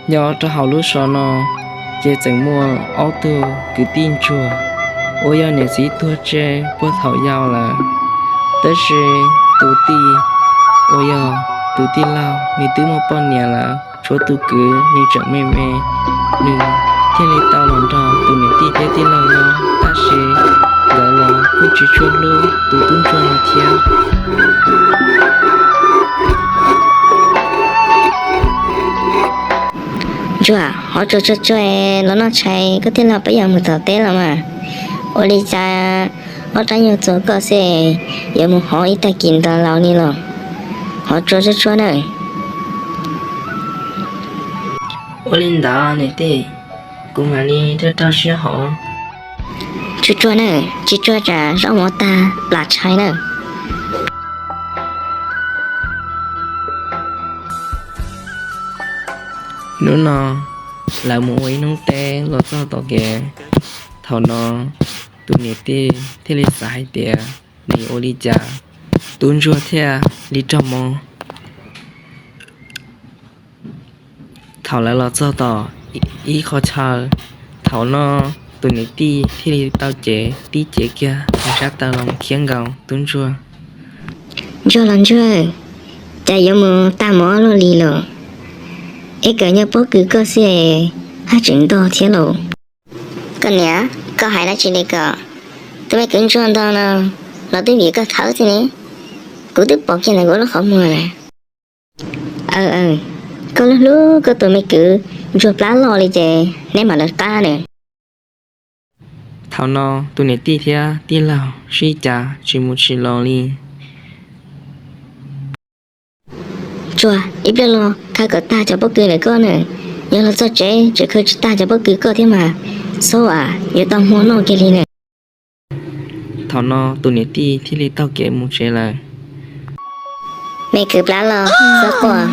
Nyob rau hauv lub zos no, ces tseem muaj ob tug kwv tij ntsuag uas yog niam txiv tuag tseg puag thaum yau lawm. Tab sis tus tij uas yog tus tij laug nws twb muaj poj niam lawm, tshuav tus kwv nws tseem me me, nws thiaj li tau los nrog tus niam tij thiab tij laug nyob, tab sis nkawd los kuj tsis tshua hlub tus tub ntsuag no thiab. Ntsuag, hov tsuag tsuag tsuag los noj tshais koj thiaj li peb yuav mus tom teb los mas. Ua li cas ob rab nyuag txuas koj xwb yuav mus hov ib tag kis ntawd laus li los? Hov tsuag tsuag tsuag na. Ua li ntawd niam tij, kuv mam li rau rau siab hov. Tsuag tsuag na, tsis tsuag tsam zaub mov tag plam tshais na. Hnub no lawv mus ua ib hnub teb los txog tom kev. Thaum no tus niam tij thiaj li xav hais tias nws yuav ua li cas tub ntsuag thiaj li raug mob. Thaum lawv los txog tom ib qho chaw, thaum no tus niam tij thiaj li tau cev tib cev kiag nws sab taw los khiab nkaus tub ntsuag. Ntsuag los ntsuag, cas yuav mus tag mus ob luaj li los? Es kawm nyob pob kws koj xwb, haj tseem ntog thiab los? Koj niam, koj hais dab tsi li ko? Tus me kwv ntsuag ntog no los twb vim koj thawv xwb ne. Kuv twb pom kiag ntawm kuv lub qhov muag lawm. Aw, koj hlub hlub koj tus me kwv ntsuag plab loj li ces neb mam lawv qab na. Thaum no tus niam tij thiab tij laug sib cav tsis mus tsis los li. Ntsuag, ib pliag los khaws kom tag cov pob kws ntawm koj na. Yog los txog tsev tseem khaws tsis tag cov pob kws koj thiab mas, txhob as, yuav tau muag noj kiag li na. Thaum no tus niam tij thiaj li taug kev mus tsev lawm. Me kwv plab loj, txhob quaj,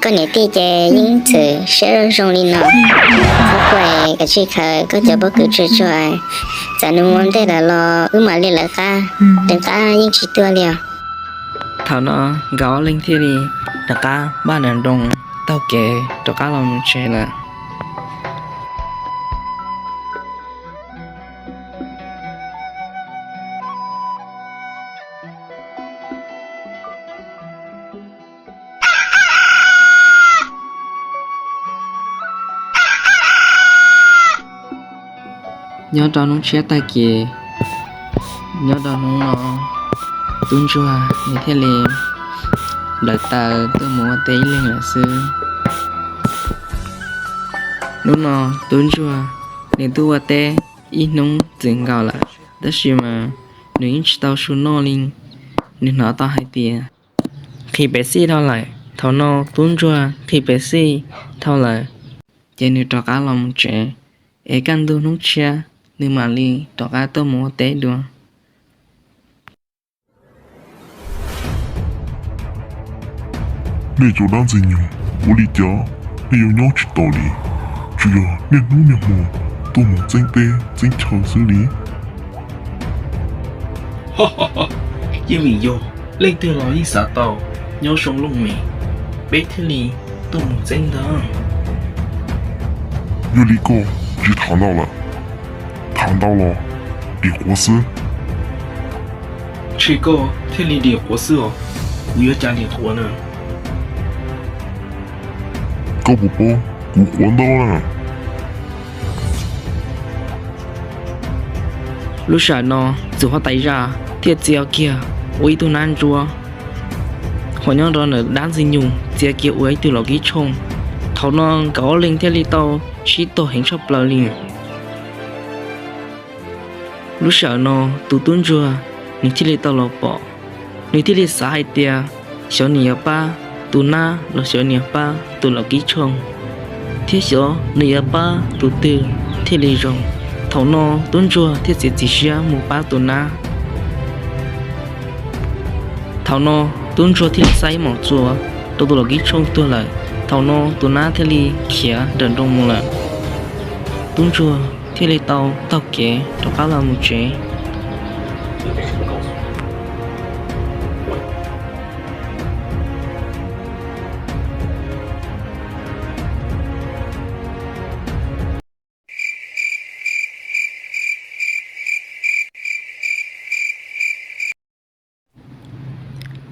koj niam tij ces yeej txawm siab zoo li no. Txhob quaj, kav tsij khaws koj cov pob kws tsuag tsuag, txawm nws mus ua ntej lawm los wb mam li lawv qab, lawv qab yeej tsis tuag li os. Thaum no nkawd ob leeg thiaj li rov qab npaj nram nroos taug kev rov qab los mus tsev lawm. Nyob rau hnub tshiab tag kis, nyob rau hnub no, tub ntsuag nws thiaj li nplawm taw tuaj mus ua teb ib leeg lawm xwb. Hnub no tub ntsuag nws tuaj ua teb ib hnub txwm nkaus lawm, tab sis mas nws yeej tsis tau su noj li. Nws hnov tau hais tias nqhis pev xij dhau lawm. Thaum no tub ntsuag nqhis pev xij dhau lawm, ces nws rov qab los mus tsev, es kaj ntug hnub tshiab nws mam li rov qab tuaj mus ua teb dua. Nej cov dab ntxwg nyoog, ua li cas nej yuav nyob tsis taus li? Tsuas yog niaj hnub niaj hmo tuaj mus txeeb teb txeeb chaw xwb li. Yeej vim yog leej twg los yeej xav tau nyob zoo looj mem, peb thiaj li tuaj mus txeeb ntag. Yog li koj tsis tham ntau lawm, tham ntau los dim quav xwb. Tsis koj thiaj li dim quav xwb os, kuv yuav cas dim quav na? Koj puas paub kuv quav ntaub na? Lub sij hawm no txiv huab tais zaj thiaj txia kiag ua ib tug nab ntsuab. Hos nyob rau ntawm dab ntxwg nyoog txia kiag ua ib tug laum kib tshooj. Thaum no nkawd ob leeg thiaj li tau sib tog heev tshaj plaws li. Lub sij hawm no tus tub ntsuag nws thiaj li tau los pom, nws thiaj li xav hais tias xyov nws yuav pab tus nab los xyov nws yuav pab tus laum kib tshooj, thiab xyov nws yuav pab tus twg thiaj li zoo. Thaum no tub ntsuag thiaj txiav txim siab mus pab tus nab. Thaum no tub ntsuag thiaj li xa ib mom txuas rau tus laum kib tshooj tuag lawm. Thaum no tus nab thiaj li khiav nrawm nroos mus lawm. Tub ntsuag thiaj li tau taug kev rov qab los mus tsev.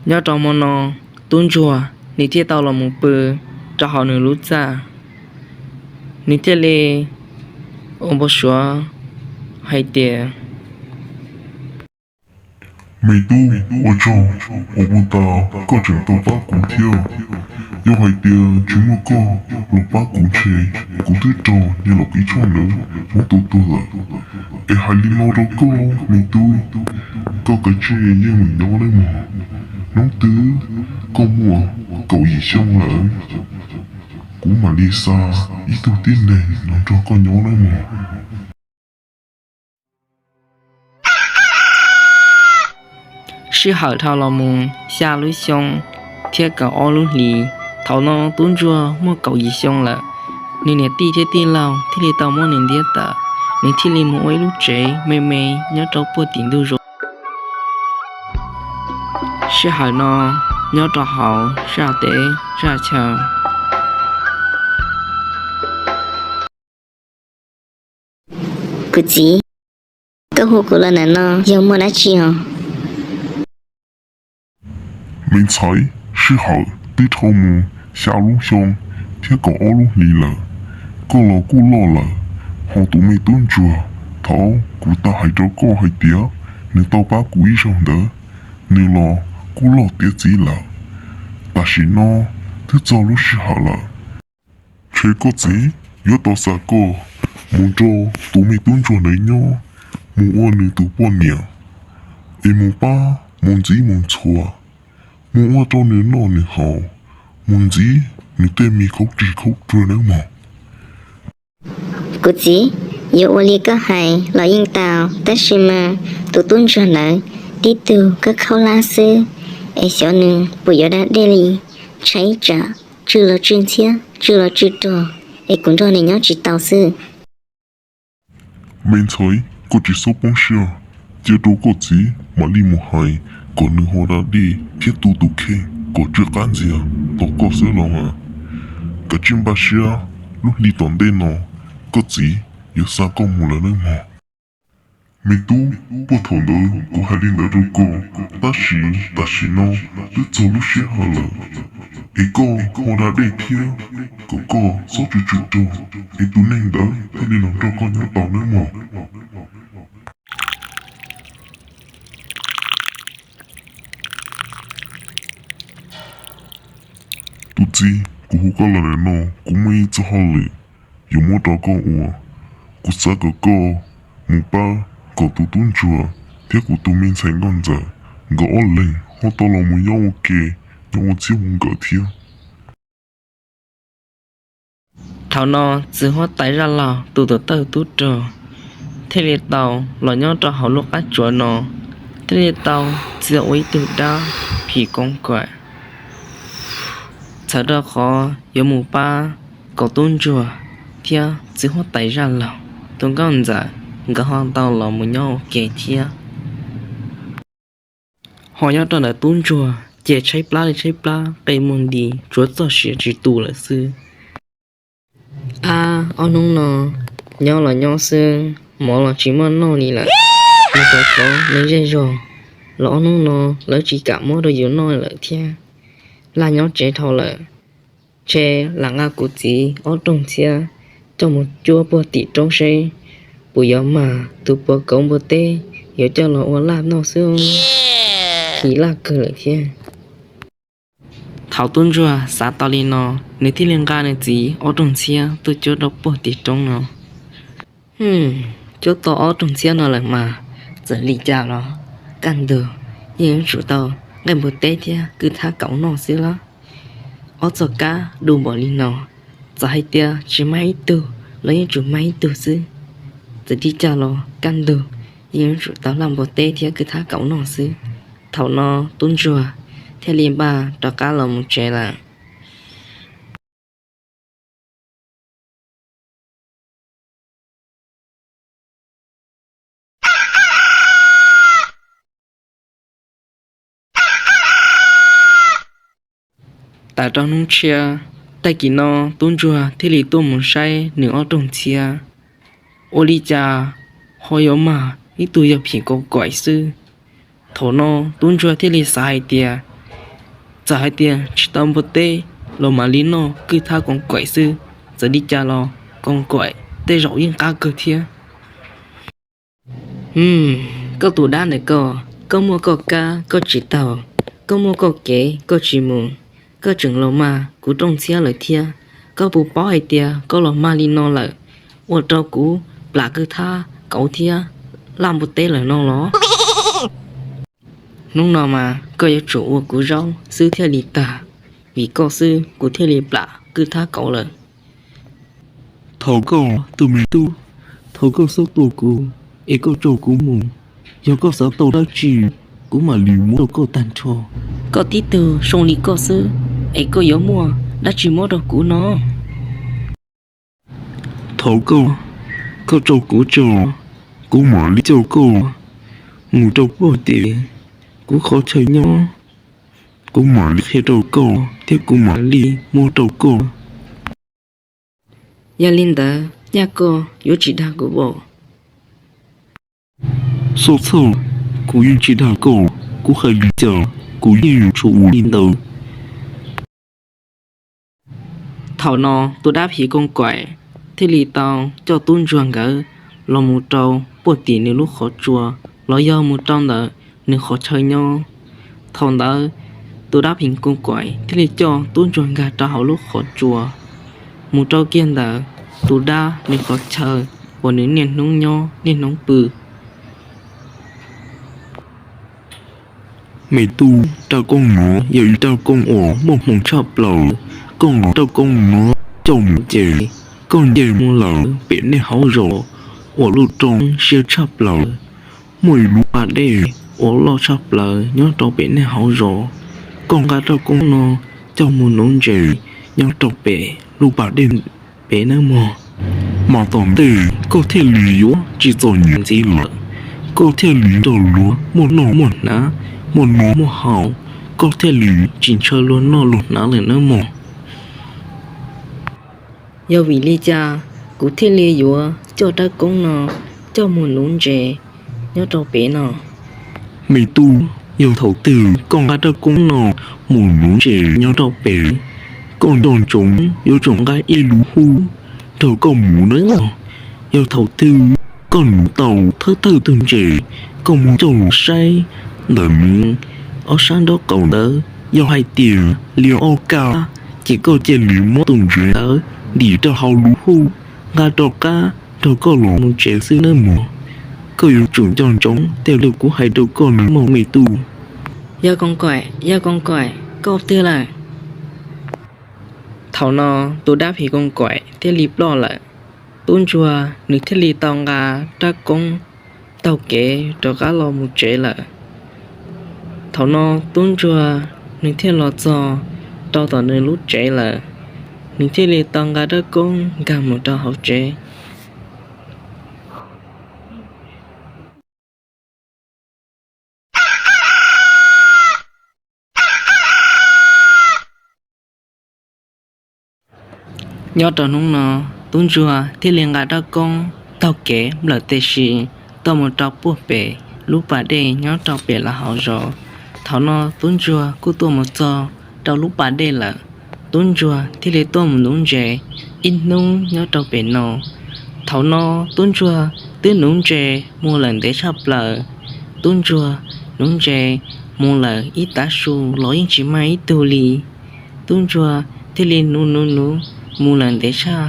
Nyob rau hmo no, tub ntsuag nws thiaj tau los mus pw rau hauv nws lub txaj. Nws thiaj li ua npau suav hais tias, Me tub, ua tsaug uas kuv tau koj tseem tau pab kuv thiab. Yog hais tias tsis muaj koj los pab kuv ntshe kuv twb raug niag laus kev tshuaj ntawd muab tua tuag lawm. Es hais li no rau koj me tub, koj kav tsij yeej mus nyob nawb mog. Hnub twg koj muaj kaum yim xyoo lawm, kuv mam li xa ib tug tib neeg los nrog koj nyob nawb mog. Sij hawm dhau los mus xya lub xyoo thiab kaum ob lub hlis. Thaum no tub ntsuag muaj kaum yim xyoo lawm. Nws niam tij thiab tij laug thiaj li tau muab nws ntiab tawm, nws thiaj li mus ua ib lub tsev me me nyob rau puag tim ntug zos. Sij hawm no nyob rau hauv zaj teb zaj chaw. Kuv txiv, koj hu kuv los ntawm no yog muaj dab tsi os? Me ntxhais, sij hawm twb dhau mus xya lub xyoo thiab kaum ob lub hlis lawm, koj los kuj loj lawm. Ho tus me tub ntsuag thaum kuv tau hais rau koj hais tias nws tau pab kuv ib zaug ntawd, nws los kuj loj tiav txiv lawm. Tam sim no twb txog lub sij hawm lawm, ntshe koj txiv yuav tau xa koj mus nrog tus me tub ntsuag ntawd nyob, mus ua nws tus poj niam, es mus pab mus ntxiv mus ntxhua, mus ua rau nws noj nws haus, mus ntxiv nws tej me khaub ris khaub ruag nawb mog. Kuv txiv, yuav ua li koj hais los yeej tau, tab sis mas tus tub ntsuag ntawd tib tug khaub khaub hlab xwb, es xyov nws puas yuav da dej li. Ntshai tsam tsw los tsw ntxhiab, tsw los tsw rog, es kuv nrog nws nyob tsis tau xwb. Me ntxhais, koj tsis txhob poob siab, cia rau koj txiv mam li mus hais kom nws ho da dej thiab tu tus kheej kom tsw qab ntxiag tos koj xwb los mas. Kav tsij npaj siab, lub hli tom ntej no koj txiv yuav xa koj mus lawm nawb mog. Me tub, puag thaum ntawd kuv hais li ntawd rau koj, tab sis tam sim no twb txog lub sij hawm lawm, es koj ho da dej thiab, kom koj txhob tsw tsw rog, es tus neeg ntawd thiaj li los nrog koj nyob tau nawb mog. Tus txiv, kuv hu koj los ntawm no kuv muaj ib txoj hauj lwm yuav muab rau koj ua. Kuv xav kom koj mus pab kom tus tub ntsuag thiab kuv tus me ntxhais nkauj ntxawm nkawd ob leeg ho tau los mus nyob ua ke, nyob ua txhiab ua nkawm thiab. Thaum no txiv huab tais zaj laug tus tuam thawj tub rog thiaj li tau los nyob rau hauv lub qab tsuas no, thiaj li tau txia ua ib tug dab phim koov kuam, txhawm rau qhov yuav mus pab kom tub ntsuag thiab txiv huab tais zaj laug tus nkauj ntxawm nkawd ho tau los mus nyob ua ke thiab. Ho nyob rau ntawm tub ntsuag ces tshaib plab li tshaib plab, qe muag nti, tsuav txoj sia tsis tu lawm xwb. Ab, ob hnub no nyob los nyob xwb, mov los tsis muaj noj li lawm. Mus rau qhov neeg zej zog los ob hnub no lawv tsis kam muab rau yus noj lawm thiab. Laj nyob tsev dhau lawm, ntshe lam nqa kuv txiv ob rooj ntxhiab coj mus cuab puag tim roob seb puas yuav mag tus puav kauv npua teb yuav coj los ua laj noj xwb. Chim laj kawg lawm thiab. Thaum tub ntsuag xav tau li no, nws thiaj li nqa nws txiv ob rooj ntxhiab tuaj cuab rau puag tim roob no. Cuab tau ob rooj ntxhiab no lawm mas, txawm li cas los kaj ntug yeej yuav tsum tau nqaij npua teb thiab kwj thab kauv noj xwb los. Ob txoj kab du npaum li no, txawm hais tias tsis mag ib tug los yeej tsum mag ib tug xwb. Txawm li cas los kaj ntug yeej yuav tsum tau laj npua teb thiab kwj thab kauv noj xwb. Thaum no tub ntsuag thiaj li npaj rov qab los mus tsev lawm. Tawm rau hnub tshiab, tag kis no tub ntsuag thiaj li tuaj mus saib nws ob rooj ntxhiab. Ua li cas ho yuav mag ib tug yog phim kauv kaim xwb. Thaum no tub ntsuag thiaj li xav hais tias, Txawm hais tias tsis tau npua teb los mam li noj kwj thab koos kaim xwb, txawm li cas los koos kaim tej zaum yeej qab kawg thiab. Koj tus dab ntawm koj, koj muaj koj kab koj tsis taug, koj muaj koj kev koj tsis mus, koj tseem los mag kuv rooj ntxhiab lawm thiab. Koj puas paub hais tias koj los mag li no lawm, ua rau kuv plam kwj thab kauv thiab laj npua teb lawm no los? Hnub no mas koj yuav tsum ua kuv zaub xwb thiaj li tag, vim koj xwb kuv thiaj li plam kwj thab kauv lawm. Thov koj tus me tub, thov koj txhob tua kuv, es koj tso kuv mus. Yog koj xav tau dab tsi, kuv mam li muab rau koj tag nrho. Koj tib tug zoo li koj xwb, es koj yuav muaj dab tsi muab rau kuv no? Thov koj, koj tso kuv tso, kuv mam li coj koj mus rau puag tim kuv qhov chaw nyob, kuv mam li qhia rau koj thiab kuv mam li muab rau koj. Yog li ntawd nyaj koj yuav tsis dag kuv os. Txhob txhawj, kuv yeej tsis dag koj, kuv hais li cas kuv yeej yuav tsum ua li ntawd. Thaum no tus dab phim koos kaim thiaj li tau coj tub ntsuag nkawd los mus rau puag tim nws lub qhov tsua, los yog mus rau ntawm nws qhov chaw nyob. Thaum ntawd tus dab phim koos kaim thiaj li coj tub ntsuag nkag rau hauv lub qhov tsua, mus rau kiag ntawm tus dab nws qhov chaw uas nws niaj hnub nyob niaj hnub pw. Me tub, rab koob nuav yog ib rab koob uas muaj hmoo tshaj plaws. Koj nqa rab koob nuav coj mus ces koj nce mus lawm pem nej hauv zos uas lub roob siab tshaj plaws. Muaj ib lub pas dej uas loj tshaj plaws nyob rau pem nej hauv zos. Koj nqa rab koob no coj mus nuv ntses nyob rau pem lub pas dej pem nawb mog. Mas tom ntej koj thiaj li yuav tsis txom nyem ntxiv lawm, koj thiaj li nrog luag muaj noj muaj hnav, muaj noj muaj haus, koj thiaj li tsis ntshaw luag noj luag hnav lawm nawb mog. Yog vim li cas kuv thiaj li yuav coj rab koob no coj mus nuv ntses nyob rau pem no? Me tub, yog thaum twg koj nqa rab koob no mus nuv ntses nyob rau pem, koj nco ntsoov yuav tsum nqa ib lub hub nrog koj mus nawb mog. Yog thaum twg koj nuv tau thawj thawj tug ntses, koj mus coj los saib ntawm nws ob sab nraub qaum ntawd, yog hais tias li ob kaj, ces koj cia li muab tus ntses ntawd ntim rau hauv lub hub, nqa rov qab nrog koj los mus tsev xwb nawb mog. Koj yuav tsum nco ntsoov tej lus kuv hais rau koj nawb mog me tub. Yog Koos Kaim, yog Koos Kaim, koj twg lawm? Thaum no tus dab phim Koos Kaim thiaj li ploj lawm. Tub ntsuag nws thiaj li tau nqa rab koob taug kev rov qab los mus tsev lawm. Thaum no tub ntsuag nws thiaj los txog rau tom nws lub tsev lawm, nws thiaj li tau nqa rab koob nkag mus rau hauv tsev. Nyob rau hnub no, tub ntsuag thiaj li nqa rab koob taug kev nplawm teb si tuaj mus rau puag pem lub pas dej nyob rau pem lawv hauv zos. Thaum no tub ntsuag kuj tuaj mus txog rau lub pas dej lawm, tub ntsuag thiaj li tuaj mus nuv ntses ib hnub nyob rau pem no. Thaum no tub ntsuag twb nuv ntses mus lawm ntev tshaj plaws. Tub ntsuag nuv ntses mus lawm ib tav su los yeej tsis mag ib tug li. Tub ntsuag thiaj li nuv nuv nuv mus lawm ntev tshaj,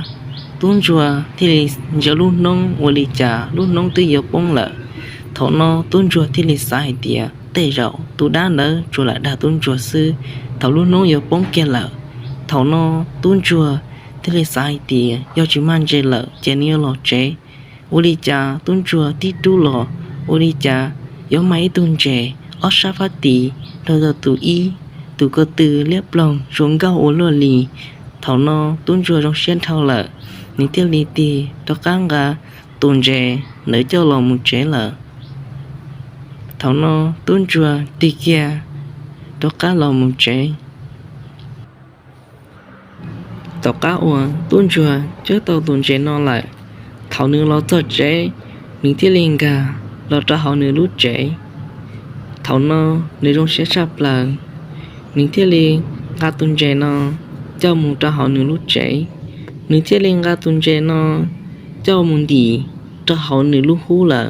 tub ntsuag thiaj li ntsia lub hnub ua li cas lub hnub twb yuav poob lawm. Thaum no tub ntsuag thiaj li xav hais tias tej zaum tus dab ntawd tsuas lam dag tub ntsuag xwb, thaum lub hnub yuav poob kiag lawm. Thaum no tub ntsuag thiaj li xav hais tias yog tsis mag ntses lawm ces nws yuav los tsev. Ua li cas tub ntsuag tib rub los, ua li cas yuav mag ib tug ntses ob sab fab tis nrog rau tus ib, tus ko tw liab ploog zoo nkauj ua luaj li. Thaum no tub ntsuag zoo siab dhau lawm, nws thiaj li tig rov qab nqa tus ntses ntawd coj los mus tsev lawm. Thaum no tub ntsuag tig kiag rov qab los mus tsev. Tom qab uas tub ntsuag cog tau tus ntses no lawm, thaum nws los txog tsev, nws thiaj li nkag los rau hauv nws lub tsev. Thaum no nws zoo siab tshaj plaws, Nws thiaj li nqa tus ntses no coj mus rau hauv nws lub tsev. Nws thiaj li nqa tus ntses no coj mus ntim rau hauv nws lub hub lawm.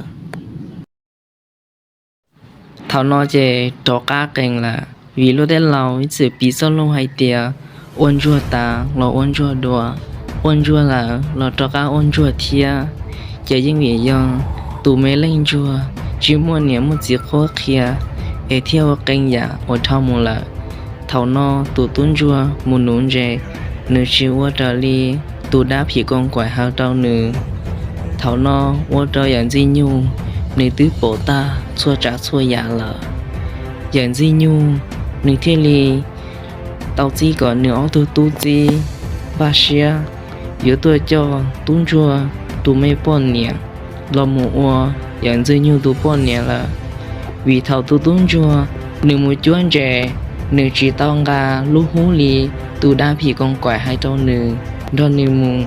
Thaum no ces rov qab qees lawm, vim luag tej laus ib txwm piv txoj lus hais tias ua ntsuag tas los ua ntsuag dua, ua ntsuag lawm los rov qab ua ntsuag thiab. Ces yeej vim yog tus me leej ntsuag tsis muaj niam muaj txiv qhuab qhia es thiaj ua qee yam uas dhau mus lawm. Thaum no tus tub ntsuag mus nuv ntses, nws tsis ua raws li tus dab phim koos kaim hais rau nws. Thaum no ua rau yawm Ntxwg Nyug nws twb pom tag txhua tsav txhua yam lawm. Yawm Ntxwg Nyug nws thiaj li tau txib kom nws ob tug tub txib npaj siab yuav tuaj coj tub ntsuag tus me poj niam los mus ua yawm Ntxwg Nyug tus poj niam lawm. Vim thaum tus tub ntsuag nws mus cuab ntses, nws tsis tau nqa lub hub li tus dab phim koos kaim hais rau nws nrog nws mus.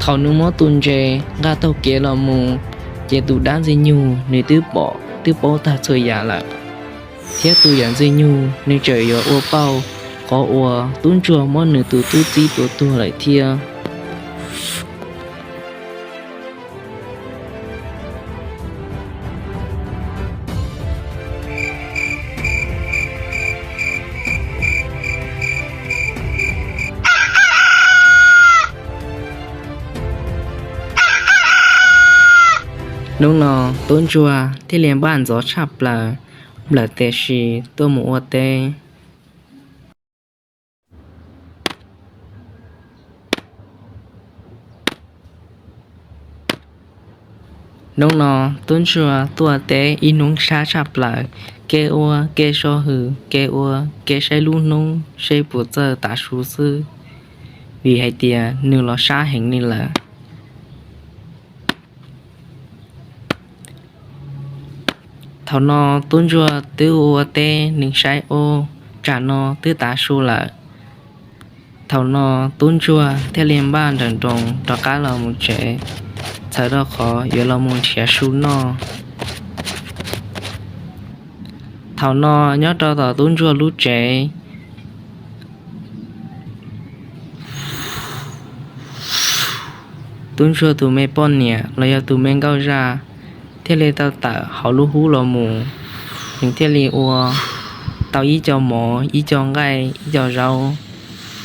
Thaum nws muab tus ntses nqa taug kev los mus, ces tus dab Ntxwg Nyug nws twb pom twb paub tag txhua yam lawm, thiab tus yawm Ntxwg Nyug nws tseem yuav ua pauj qhov uas tub ntsuag muab nws tus tub txib tua tuag lawm thiab. Hnub no tub ntsuag thiaj li npaj ntxov tshaj plaws, nplawm tes si tuaj mus ua teb. Hnub no tub ntsuag tuaj teb ib hnub sab tshaj plaws, kev ua kev so hws, kev ua kev saib lub hnub seb puas txawj tav su xwb, vim hais tias nws los sab heev li lawm. Thaum no tub ntsuag twb ua teb nws saib ub, tsam no twb tav su lawm. Thaum no tub ntsuag thiaj li npaj nrawm nroos rov qab los mus tsev, txhawm rau qhov yuav los mus nrhiav su noj. Thaum no nyob rau tom tub ntsuag lub tsev, tub ntsuag tus me poj niam los yog tus me nkauj zaj thiaj li tau tawm hauv lub hub los mus. Nws thiaj li ua tau ib co mov, ib co nqaij, ib co zaub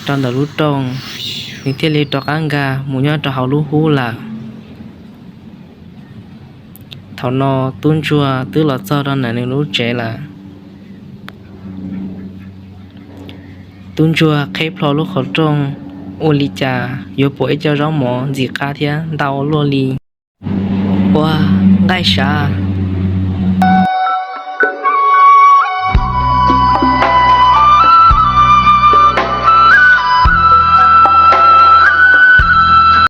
rau ntawm lub rooj, nws thiaj li rov qab nkag mus nyob rau hauv lub hub lawm. Thaum no tub ntsuag twb los txog rau ntawm nws lub tsev lawm. Tub ntsuag qheb plho lub qhov rooj, ua li cas yuav pom ib co zaub mov ntxim qab thiab ntau luaj li. Ua, nqaij sav,